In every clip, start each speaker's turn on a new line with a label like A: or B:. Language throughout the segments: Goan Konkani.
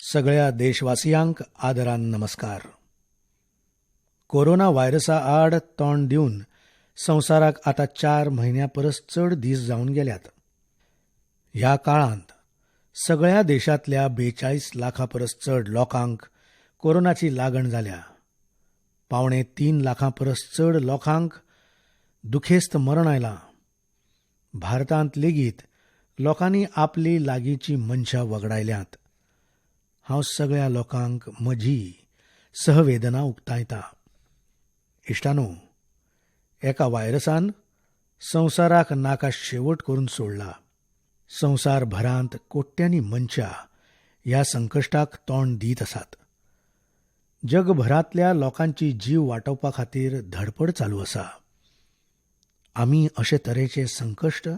A: सगळ्या देशवासियांक आदरान नमस्कार. कोरोना व्हायरसा आड तोंड दिवन संवसाराक आतां 4 म्हयन्यां परस चड दीस जावन गेल्यात. ह्या काळांत सगळ्या देशांतल्या 42 लाखां परस चड लोकांक कोरोनाची लागण जाल्या. 2.75 लाखां परस चड लोकांक दुखेस्त मरण आयलां. भारतांत लेगीत लोकांनी आपली लागींची मनशां वगडायल्यांत. हांव सगळ्या लोकांक म्हजी सहवेदना उक्तायता. इश्टानो, एका व्हायरसान संवसाराक नाका शेवट करून सोडला. संवसारभरांत कोट्यांनी मनशां ह्या संकश्टाक तोंड दीत आसात. जगभरांतल्या लोकांची जीव वाटोवपा खातीर धडपड चालू आसा. आमी अशे तरेचे संकश्ट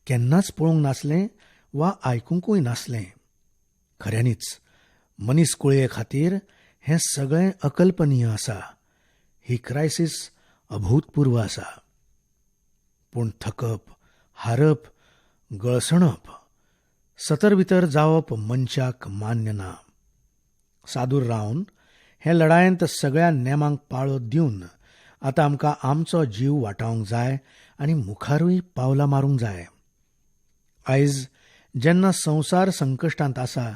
A: केन्नाच पळोवंक नासलें वा आयकुंकूय नासलें. खऱ्यांनीच मनीस कुळये खातीर हें सगळें अकल्पनीय आसा. ही क्रायसीस अभूतपूर्व आसा. पूण थकप, हारप, गळसणप, सतरवितर जावप मनशाक मान्य ना. सादूर रावन हे लढायेंत सगळ्या नेमांक पाळो दिवन आतां आमकां आमचो जीव वाटावंक जाय आनी मुखारूय पावलां मारूंक जाय. आयज जेन्ना संवसार संकश्टांत आसा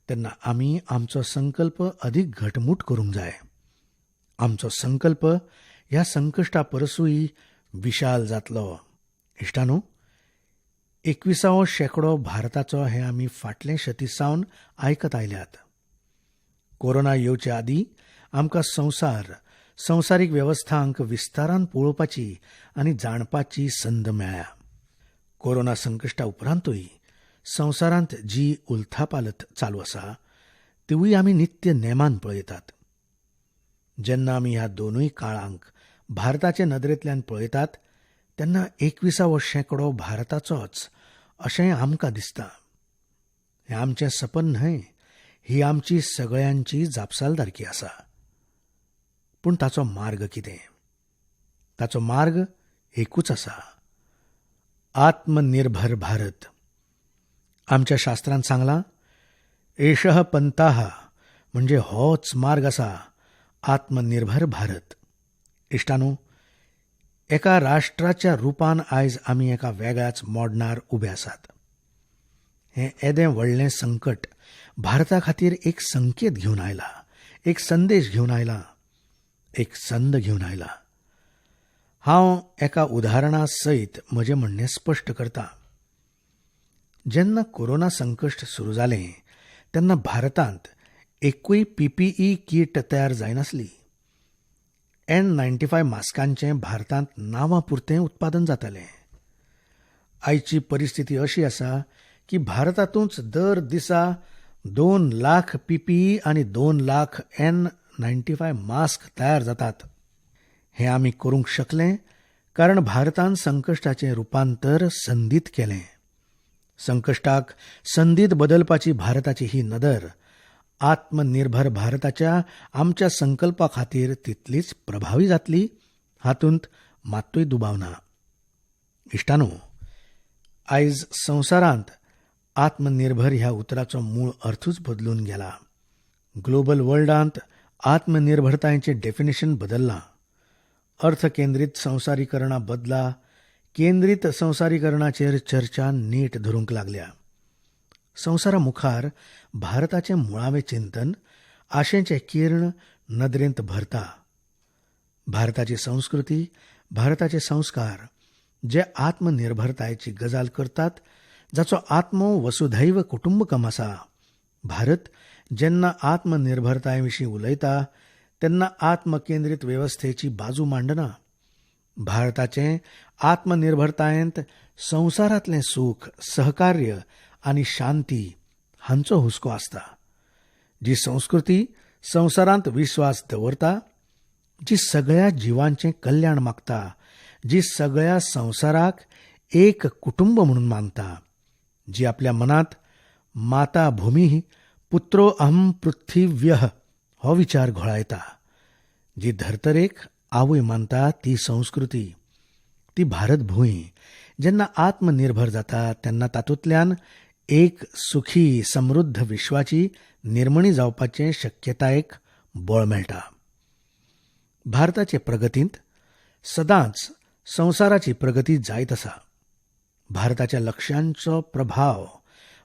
A: तेन्ना आमी आमचो संकल्प अदीक घटमूट करूंक जाय. आमचो संकल्प ह्या संकश्टा परसूय विशाल जातलो. इश्टानो, 21वो शेंकडो भारताचो हें आमी फाटले शती सावन आयकत आयल्यात. कोरोना येवचे आदीं आमकां संवसार, संवसारीक वेवस्थांक विस्तारान पळोवपाची आनी जाणपाची संद मेळ्ळ्या. कोरोना संकश्टा उपरांतूय संवसारांत जी उलथापालथ चालू आसा तिवूय आमी नित्य नेमान पळयतात. जेन्ना आमी ह्या दोनूय काळांक भारताचे नदरेंतल्यान पळयतात तेन्ना 21वो शेंकडो भारताचोच अशें आमकां दिसता. हें आमचें सपन न्हय, ही आमची सगळ्यांची जापसालदारकी आसा. पूण ताचो मार्ग कितें? ताचो मार्ग एकूच आसा, आत्मनिर्भर भारत. आमच्या शास्त्रांत सांगलां, एषः पंथाः, म्हणजे होच मार्ग आसा, आत्मनिर्भर भारत. इश्टानो, एका राष्ट्राच्या रुपान आयज आमी एका वेगळ्याच मोडणार उबे आसात. हें येदें व्हडलें संकट भारता खातीर एक संकेत घेवन आयला, एक संदेश घेवन आयला, एक संद घेवन आयला. हांव एका उदाहरणा सयत म्हजें म्हणणें स्पश्ट करता. जेन्ना कोरोना संकश्ट सुरू जालें तेन्ना भारतांत एकूय पीपीई कीट तयार जायनासली. N95 मास्कांचें भारतांत नांवा पुरतें उत्पादन जातालें. आयची परिस्थिती अशी आसा की भारतांतूच दर दिसा 2 लाख पीपीई आनी 2 लाख N95 mask तयार जातात. हें आमी करूंक शकले कारण भारतान संकश्टाचें रुपांतर संदीत केलें. संकश्टाक संदीत बदलपाची भारताची ही नदर आत्मनिर्भर भारताच्या आमच्या संकल्पा खातीर तितलीच प्रभावी जातली हातूंत मात्तूय दुबाव ना. इश्टानो, आयज संवसारांत आत्मनिर्भर ह्या उतराचो मूळ अर्थूच बदलून गेला. Global वर्ल्डांत आत्मनिर्भरतायेचें definition बदल्लां. अर्थकेंद्रीत संवसारीकरणा बदला केंद्रीत संवसारीकरणाचेर चर्चा नेट धरूंक लागल्या. संवसारा मुखार भारताचें मुळावें चिंतन आशेचें किर्ण नदरेंत भरता. भारताची संस्कृती, भारताचे संस्कार जे आत्मनिर्भरतायेची गजाल करतात, जाचो आत्मो वसुधैव कुटुंबकम आसा. भारत जेन्ना आत्मनिर्भरताये विशीं उलयता तेन्ना आत्मकेंद्रीत वेवस्थेची बाजू मांडना. भारताचें आत्मनिर्भरतायेंत संवसारांतलें सूख, सहकार्य आनी शांती हांचो हुस्को आसता. जी संस्कृती संवसारांत विस्वास दवरता, जी सगळ्या जिवांचें कल्याण मागता, जी सगळ्या संवसाराक एक कुटुंब म्हणून मानता, जी आपल्या मनांत माता भूमी पुत्रो अहम पृथिव्यः हो विचार घोळायता, जी धर्तरेक आवय मानता, ती संस्कृती, ती भारतभूंय जेन्ना आत्मनिर्भर जाता तेन्ना तातूंतल्यान एक सुखी समृद्ध विश्वाची निर्मणी जावपाचे शक्यतायेक बळ मेळटा. भारताचे प्रगतींत सदांच संवसाराची प्रगती जायत आसा. भारताच्या लक्ष्यांचो प्रभाव,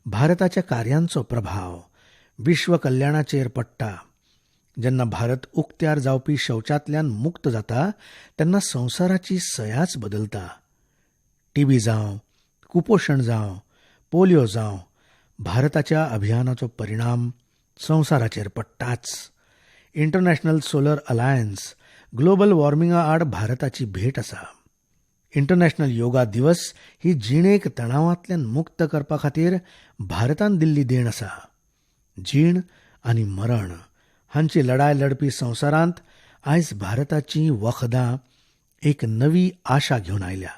A: भारताच्या कार्यांचो प्रभाव विश्व कल्याणाचेर पडटा. जेन्ना भारत उक्त्यार जावपी शौचांतल्यान मुक्त जाता तेन्ना संवसाराची सयाच बदलता. टीबी जावं, कुपोशण जावं, पोलियो जावं, भारताच्या अभियानाचो परिणाम संवसाराचेर पडटाच. इंटरनॅशनल सोलर अलायन्स ग्लोबल वॉर्मिंगा आड भारताची भेट आसा. इंटरनॅशनल योगा दिवस ही जिणेक तणावांतल्यान मुक्त करपा खातीर भारतान दिल्ली देण आसा. जीण आनी मरण हांची लढाय लढपी संवसारांत आयज भारताचीं वखदां एक नवी आशा घेवन आयल्या.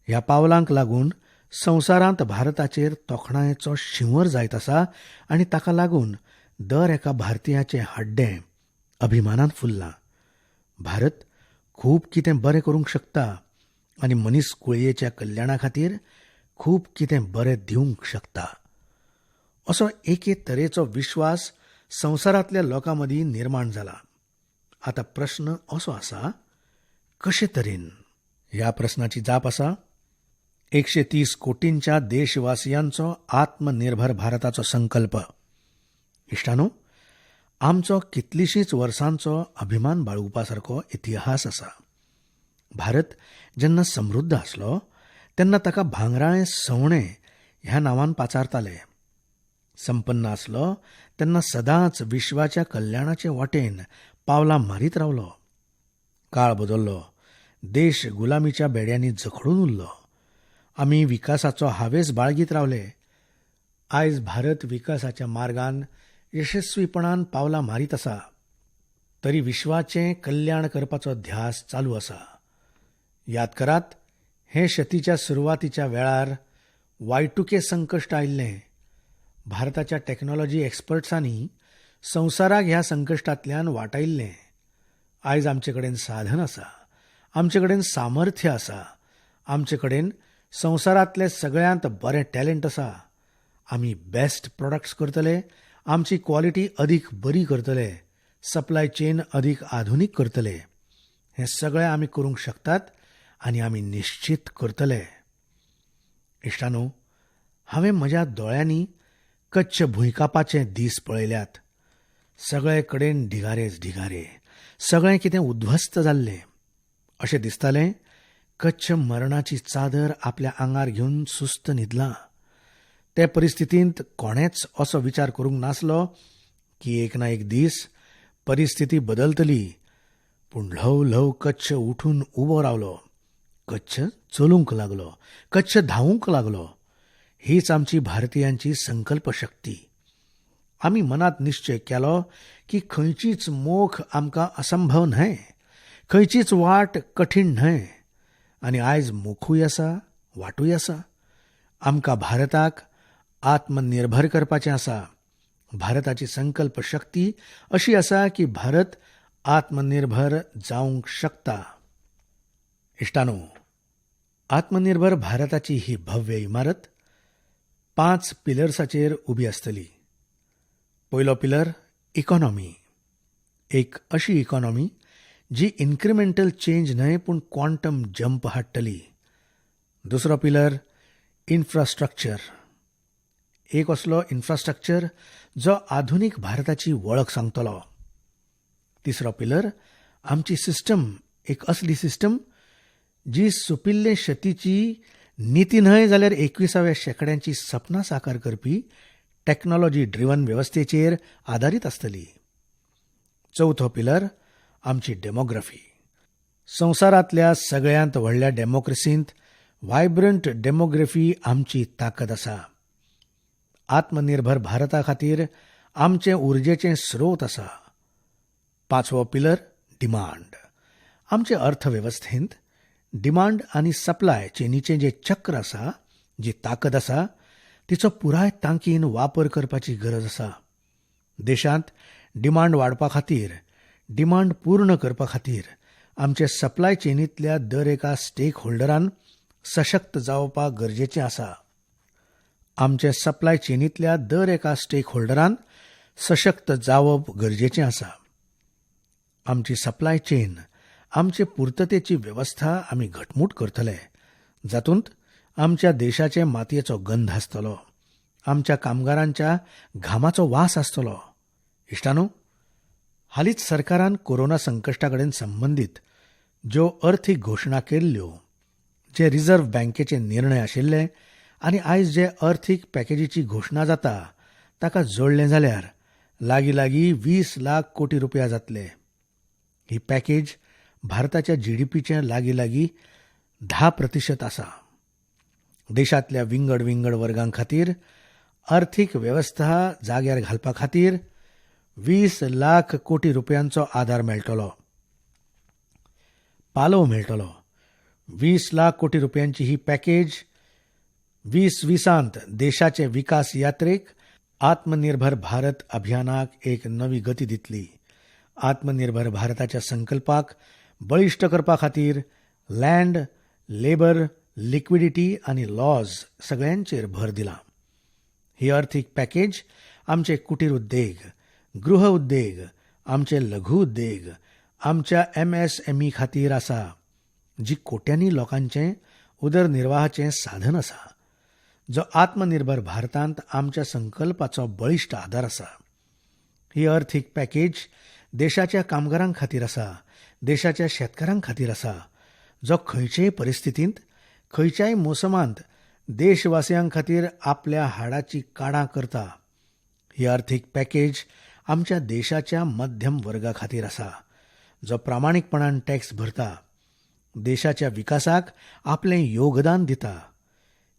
A: ह्या पावलांक लागून संवसारांत भारताचेर तोखणायेचो शिंवर जायत आसा आनी ताका लागून दर एका भारतीयाचें हड्डें अभिमानान फुल्लां. भारत खूब कितें बरें करूंक शकता आनी मनीस कुळयेच्या कल्याणा खातीर खूब कितें बरें दिवंक शकता असो एके तरेचो विश्वास संवसारांतल्या लोकां मदीं निर्माण जाला. आतां प्रस्न असो आसा, कशे तरेन? ह्या प्रस्नाची जाप आसा 130 कोटींच्या देशवासियांचो आत्मनिर्भर भारताचो संकल्प. इश्टांनो, आमचो कितलीशींच वर्सांचो अभिमान बाळगुपा सारको इतिहास आसा. भारत जेन्ना समृद्ध आसलो तेन्ना ताका भांगराळें सवणें ह्या नांवान पाचारताले. संपन्न आसलो तेन्ना सदांच विश्वाच्या कल्याणाचे वाटेन पावलां मारीत रावलो. काळ बदल्लो, देश गुलामीच्या बेड्यांनी जखडून उरलो. आमी विकासाचो हावेस बाळगीत रावले. आयज भारत विकासाच्या मार्गान यशस्वीपणान पावलां मारीत आसा, तरी विश्वाचें कल्याण करपाचो ध्यास चालू आसा. याद करात, हे शतीच्या सुरवातीच्या वेळार वायटुके संकश्ट आयिल्लें. भारताच्या टॅक्नॉलॉजी एक्सपर्ट्सांनी संवसाराक ह्या संकश्टांतल्यान वाटायिल्लें. आयज आमचे कडेन साधन आसा, आमचे कडेन सामर्थ्य आसा, आमचे कडेन संवसारांतलें सगळ्यांत बरें टॅलंट आसा. आमी बेस्ट प्रोडक्ट्स करतले, आमची क्वॉलिटी अदीक बरी करतले, सप्लाय चेन अदीक आधुनीक करतले. हें सगळें आमी करूंक शकतात आनी आमी निश्चीत करतले. इश्टांनो, हांवें म्हज्या दोळ्यांनी कच्छ भुंयकापाचे दीस पळयल्यात. सगळे कडेन ढिगारेच ढिगारे, सगळें कितें उद्ध्वस्त जाल्लें. अशें दिसतालें कच्छ मरणाची चादर आपल्या आंगार घेवन सुस्त न्हिदलां. ते परिस्थितींत कोणेंच असो विचार करूंक नासलो की एक ना एक दीस परिस्थिती बदलतली. पूण ल्हव ल्हव कच्छ उठून उबो रावलो, कच्छ चलूंक लागलो, कच्छ धांवूंक लागलो. हीच आमची भारतीयांची संकल्प शक्ती. आमी मनांत निश्चय केलो की खंयचीच मोख आमकां असंभव न्हय, खंयचीच वाट कठीण न्हय. आनी आयज मोखूय आसा, वाटूय आसा. आमकां भारताक आत्मनिर्भर करपाचें आसा. भारताची संकल्प शक्ती अशी आसा की भारत आत्मनिर्भर जावंक शकता. इश्टानो, आत्मनिर्भर भारताची ही भव्य इमारत 5 पिलर्साचेर उबी आसतली. पयलो पिलर इकॉनॉमी. एक अशी इकॉनॉमी जी इन्क्रिमेंटल चेंज न्हय पूण क्वांटम जंप हाडटली. दुसरो पिलर इन्फ्रास्ट्रक्चर. एक असलो इन्फ्रास्ट्रक्चर जो आधुनीक भारताची वळख सांगतलो. तिसरो पिलर आमची सिस्टम, एक असली सिस्टम जी सुपिल्ले शतीची निती न्हय जाल्यार 21व्या शेंकड्यांची सपनां साकार करपी टॅक्नॉलॉजी ड्रिवन वेवस्थेचेर आदारीत आसतली. चवथो पिलर आमची डेमोग्राफी. संवसारांतल्या सगळ्यांत व्हडल्या डेमोक्रेसींत व्हायब्रंट डेमोग्राफी आमची ताकद आसा. आत्मनिर्भर भारता खातीर आमचें उर्जेचें स्रोत आसा. पांचवो पिलर डिमांड. आमचे अर्थवेवस्थेंत डिमांड आनी सप्लाय चेनीचें जें चक्र आसा, जी ताकद आसा, तिचो पुराय तांकीन वापर करपाची गरज आसा. देशांत डिमांड वाडपा खातीर, डिमांड पूर्ण करपा खातीर आमचे सप्लाय चेनींतल्या दर एका स्टेक होल्डरान सशक्त जावपाक गरजेचें आसा. आमचे सप्लाय चेनींतल्या दर एका स्टेक होल्डरान सशक्त जावप गरजेचें आसा. आमची सप्लाय चेन, आमचे पुर्ततेची वेवस्था आमी घटमूट करतले, जातूंत आमच्या देशाचे मातयेचो गंध आसतलो, आमच्या कामगारांच्या घामाचो वास आसतलो. इश्टांनो, हालींच सरकारान कोरोना संकश्टा कडेन संबंदीत ज्यो अर्थीक घोशणा केल्ल्यो, जे रिझर्व्ह बँकेचे निर्णय आशिल्ले आनी आयज जे अर्थीक पॅकेजीची घोशणा जाता ताका जोडलें जाल्यार लागीं लागीं 20 लाख कोटी रुपया जातले. ही पॅकेज भारताच्या जीडीपीचें लागीं लागीं 10% आसा. देशांतल्या विंगड विंगड वर्गां खातीर अर्थीक वेवस्था जाग्यार घालपा खातीर 20 लाख कोटी रुपयांचो आदार मेळटलो, पालव मेळटलो. 20 लाख कोटी रुपयांची ही पॅकेज 2020 देशाचे विकास यात्रेक आत्मनिर्भर भारत अभियानाक एक नवी गती दितली. आत्मनिर्भर भारताच्या संकल्पाक बळिश्ट करपा खातीर लँड, लेबर, लिक्विडिटी आनी लॉज सगळ्यांचेर भर दिला. ही अर्थीक पॅकेज आमचे कुटीर उद्देग, गृह उद्देग, आमचे लघु उद्देग, आमच्या एमएसएमई खातीर आसा, जी कोट्यांनी लोकांचें उदरनिर्वाहाचें साधन आसा, जो आत्मनिर्भर भारतांत आमच्या संकल्पाचो बळिश्ट आदार आसा. ही अर्थीक पॅकेज देशाच्या कामगारां खातीर आसा, देशाच्या शेतकारां खातीर आसा, जो खंयचेय परिस्थितींत, खंयच्याय मोसमांत देशवासियां खातीर आपल्या हाडाची काडां करता. ही अर्थीक पॅकेज आमच्या देशाच्या मध्यम वर्गा खातीर आसा, जो प्रामाणीकपणान टॅक्स भरता, देशाच्या विकासाक आपलें योगदान दिता.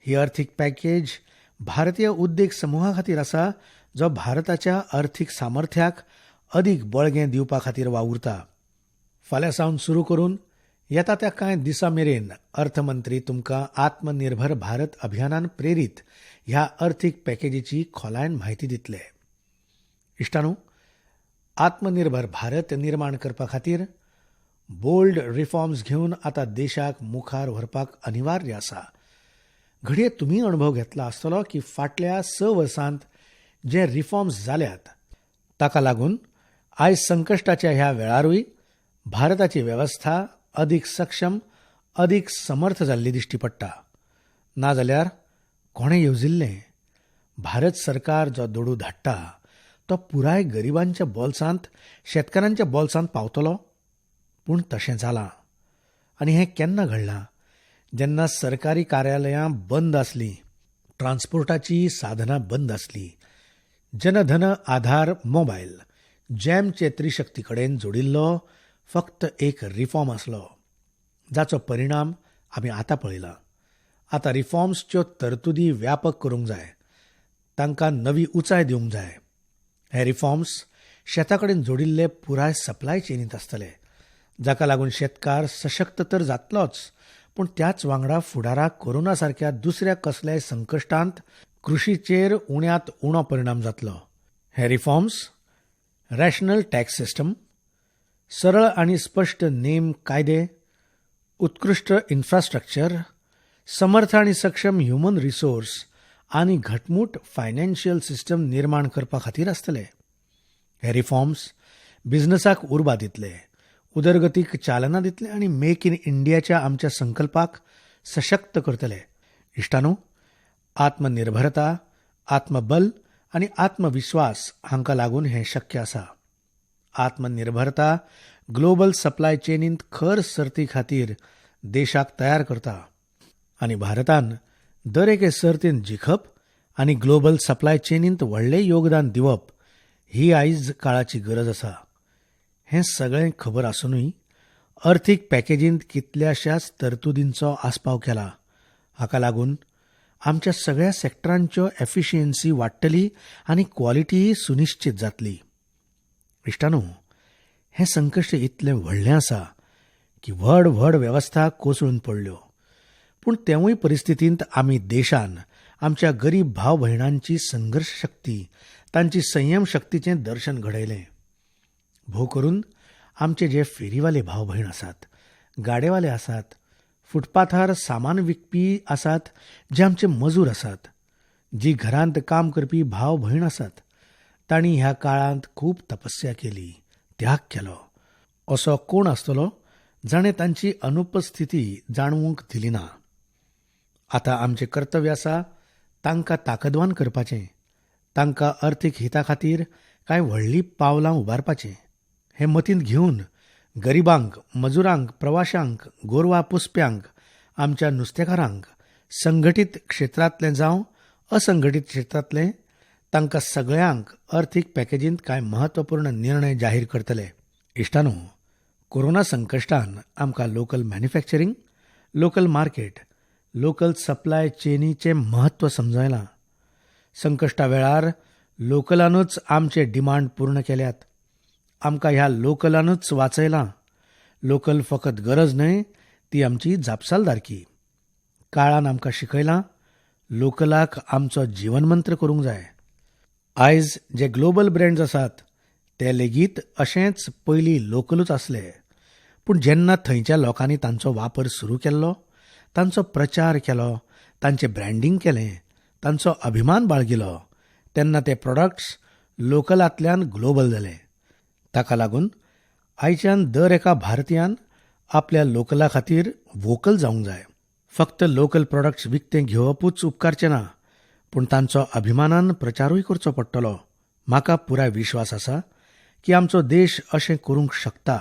A: ही अर्थीक पॅकेज भारतीय उद्देग समुहा खातीर आसा, जो भारताच्या अर्थीक सामर्थ्याक अदीक बळगें दिवपा खातीर वावुरता. फाल्यां सावन सुरू करून येता त्या कांय दिसां मेरेन अर्थमंत्री तुमकां आत्मनिर्भर भारत अभियानान प्रेरीत ह्या अर्थीक पॅकेजीची खोलायेन म्हायती दितले. इश्टांनो, आत्मनिर्भर भारत निर्माण करपा खातीर बोल्ड रिफॉर्म्स घेवन आतां देशाक मुखार व्हरपाक अनिवार्य आसा. घडये तुमी अणभव घेतला आसतलो की फाटल्या 6 वर्सांत जे रिफॉर्म्स जाल्यात ताका लागून आयज संकश्टाच्या ह्या वेळारूय भारताची वेवस्था अदीक सक्षम, अदीक समर्थ जाल्ली दिश्टी पडटा. नाजाल्यार कोणें येवजिल्लें भारत सरकार जो दुडू धाडटा तो पुराय गरिबांच्या बोल्सांत, शेतकारांच्या बोल्सांत पावतलो? पूण तशें जालां. आनी हें केन्ना घडलां? जेन्ना सरकारी कार्यालयां बंद आसलीं, ट्रान्सपोर्टाची साधनां बंद आसलीं, जनधन आधार मोबायल जॅमचे त्रिशक्ती कडेन जोडिल्लो फक्त एक रिफॉर्म आसलो, जाचो परिणाम आमी आतां पळयला. आतां रिफॉर्म्सच्यो तरतुदी व्यापक करूंक जाय, तांकां नवी उंचाय दिवंक जाय. हे रिफॉर्म्स शेता कडेन जोडिल्ले पुराय सप्लाय चेनींत आसतले, जाका लागून शेतकार सशक्त तर जातलोच, पूण त्याच वांगडा फुडाराक कोरोना सारक्या दुसऱ्या कसल्याय संकश्टांत कृशीचेर उण्यांत उणो परिणाम जातलो. हे रिफॉर्म्स रॅशनल टॅक्स सिस्टम, सरळ आनी स्पश्ट नेम कायदे, उत्कृश्ट इन्फ्रास्ट्रक्चर, समर्थ आनी सक्षम ह्युमन रिसोर्स आनी घटमूट फायनान्शियल सिस्टम निर्माण करपा खातीर आसतले. हे रिफॉर्म्स बिझनसाक उर्बा दितले, उदरगतीक चालना दितले आनी मेक इन इंडियाच्या आमच्या संकल्पाक सशक्त करतले. इश्टांनो, आत्मनिर्भरता, आत्मबल आनी आत्मविस्वास हांकां लागून हें शक्य आसा. आत्मनिर्भरता ग्लोबल सप्लाय चेनींत खर सर्ती खातीर देशाक तयार करता आनी भारतान दर एके सर्तींत जिखप आनी ग्लोबल सप्लाय चेनींत व्हडलें योगदान दिवप ही आयज काळाची गरज आसा. हें सगळें खबर आसुनूय अर्थीक पॅकेजींत कितल्याशाच तरतुदींचो आस्पाव केला. हाका लागून आमच्या सगळ्या सेक्टरांच्यो एफिशियन्सी वाडटली आनी क्वॉलिटीय सुनिश्चीत जातली. इश्टांनो, हें संकश्ट इतलें व्हडलें आसा की व्हड व्हड वेवस्था कोसळून पडल्यो, पूण तेवूय परिस्थितींत आमी देशान आमच्या गरीब भाव भयणांची संघर्श शक्ती, तांची संयम शक्तीचें दर्शन घडयलें. भोव करून आमचे जे फेरीवाले भाव भयण आसात, गाडेवाले आसात, फुटपाथार सामान विकपी आसात, जे आमचे मजूर आसात, जी घरांत काम करपी भाव भयण आसात तांणी ह्या काळांत खूब तपस्या केली, त्याग केलो. असो कोण आसतलो जाणें तांची अनुपस्थिती जाणवूंक दिली ना. आतां आमचें कर्तव्य आसा तांकां ताकदवान करपाचें, तांकां अर्थीक हिता खातीर कांय व्हडलीं पावलां उबारपाचें. हें मतींत घेवन गरिबांक, मजुरांक, प्रवाशांक, गोरवां पोसप्यांक, आमच्या नुस्तेकारांक, संघटीत क्षेत्रांतलें जावं असंघटीत क्षेत्रांतलें, तांकां सगळ्यांक अर्थीक पॅकेजींत कांय म्हत्वपूर्ण निर्णय जाहीर करतले. इश्टांनो, कोरोना संकश्टान आमकां local manufacturing, local market, local supply चेनीचें म्हत्व समजयलां. संकश्टा वेळार लोकलानूच आमचे डिमांड पूर्ण केल्यात. आमकां ह्या लोकलानूच वाचयलां. लोकल फकत गरज न्हय, ती आमची जापसालदारकी. काळान आमकां शिकयलां, लोकलाक आमचो जीवनमंत्र करूंक जाय. आयज जे ग्लोबल ब्रँड्स आसात ते लेगीत अशेंच पयलीं लोकलूच आसले. पूण जेन्ना थंयच्या लोकांनी तांचो वापर सुरू केल्लो, तांचो प्रचार केलो, तांचें ब्रँडींग केलें, तांचो अभिमान बाळगिलो, तेन्ना ते प्रॉडक्ट्स लोकलांतल्यान ग्लोबल जाले. ताका लागून आयच्यान दर एका भारतीयान आपल्या लोकला खातीर वोकल जावंक जाय. फक्त लोकल प्रॉडक्ट्स विकतें घेवपूच उपकारचें ना, पूण तांचो अभिमानान प्रचारूय करचो पडटलो. म्हाका पुराय विश्वास आसा की आमचो देश अशें करूंक शकता.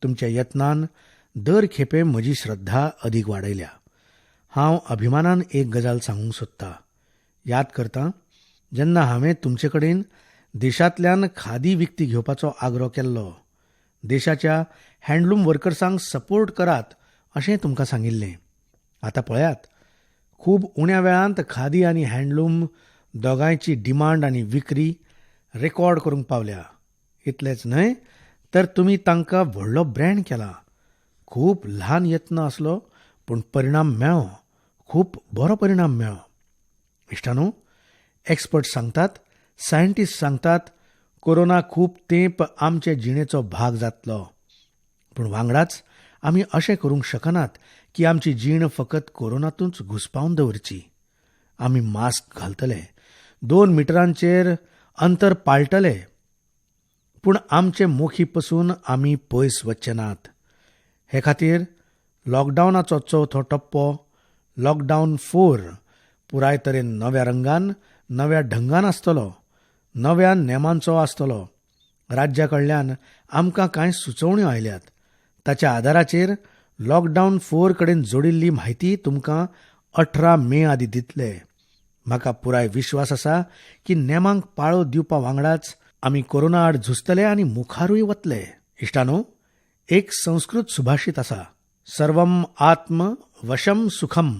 A: तुमच्या यत्नान दर खेपे म्हजी श्रद्धा अदीक वाडयल्या. हांव अभिमानान एक गजाल सांगूंक सोदतां. याद करतां जेन्ना हांवें तुमचे कडेन देशांतल्यान खादी विकती घेवपाचो आग्रो केल्लो. देशाच्या हँडलूम वर्कर्सांक सपोर्ट करात अशें तुमकां सांगिल्लें. आतां पळयात, खूब उण्या वेळांत खादी आनी हँडलूम दोगांयची डिमांड आनी विक्री रेकॉर्ड करूंक पावल्या. इतलेंच न्हय तर तुमी तांकां व्हडलो ब्रँड केला. खूब ल्हान यत्न आसलो पूण परिणाम मेळ्ळो, खूब बरो परिणाम मेळ्ळो. इश्टांनो, एक्सपर्ट सांगतात, सायंटिस्ट सांगतात, कोरोना खूब तेंप आमचे जिणेचो भाग जातलो. पूण वांगडाच आमी अशें करूंक शकनात की आमची जीण फकत कोरोनातूच घुस्पावन दवरची. आमी मास्क घालतले, 2 मिटरांचेर अंतर पाळटले, पूण आमचे मोखी पसून आमी पयस वचचे नात. हे खातीर लॉकडावनाचो चवथो टप्पो, लॉकडावन 4 पुराय तरेन नव्या रंगान, नव्या ढंगान आसतलो, नव्या नेमांचो आसतलो. राज्या कडल्यान आमकां कांय सुचोवण्यो आयल्यात. ताच्या आदाराचेर लॉकडावन 4 कडेन जोडिल्ली म्हायती तुमकां 18 मे आदी दितले. म्हाका पुराय विश्वास आसा की नेमांक पाळो दिवपा वांगडाच आमी कोरोना आड झुजतले आनी मुखारूय वतले. इश्टानो, एक संस्कृत सुभाषित आसा, सर्वम आत्म वशम सुखम.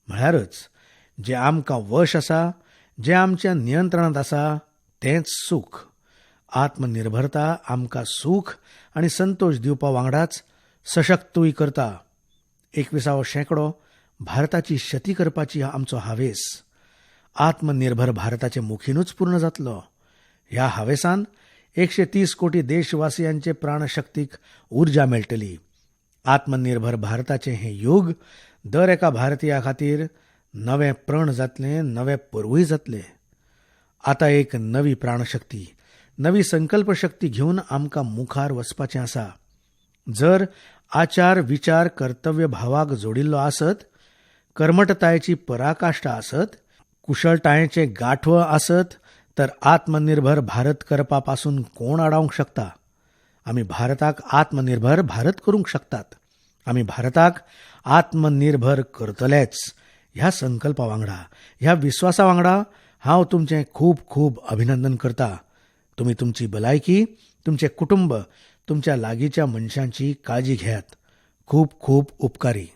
A: म्हळ्यारच जें आमकां वश आसा, जें आमच्या नियंत्रणांत आसा तेंच सूख. आत्मनिर्भरता आमकां सूख आनी संतोष दिवपा वांगडाच सशक्तूय करता. 21वो शेंकडो भारताची शती करपाची आमचो हावेस आत्मनिर्भर भारताचे मुखीनूच पूर्ण जातलो. ह्या हावेसान 130 कोटी देशवासियांचे प्राणशक्तीक ऊर्जा मेळटली. आत्मनिर्भर भारताचें हें योग दर एका भारतीया खातीर नवें प्रण जातलें, नवें पर्वूय जातलें. आतां एक नवी प्राणशक्ती, नवी संकल्पशक्ती घेवन आमकां मुखार वचपाचें आसा. जर आचार विचार कर्तव्य भावाक जोडिल्लो आसत, कर्मठतायेची पराकाश्टा आसत, कुशळटायेचें गांठव आसत तर आत्मनिर्भर भारत करपा पासून कोण आडावंक शकता? आमी भारताक आत्मनिर्भर भारत करूंक शकतात. आमी भारताक आत्मनिर्भर करतलेच. ह्या संकल्पा वांगडा, ह्या विस्वासा वांगडा हांव तुमचें खूब खूब अभिनंदन करता. तुमी तुमची भलायकी, तुमचें कुटुंब, तुमच्या लागींच्या मनशांची काळजी घेयात. खूब खूब उपकारी.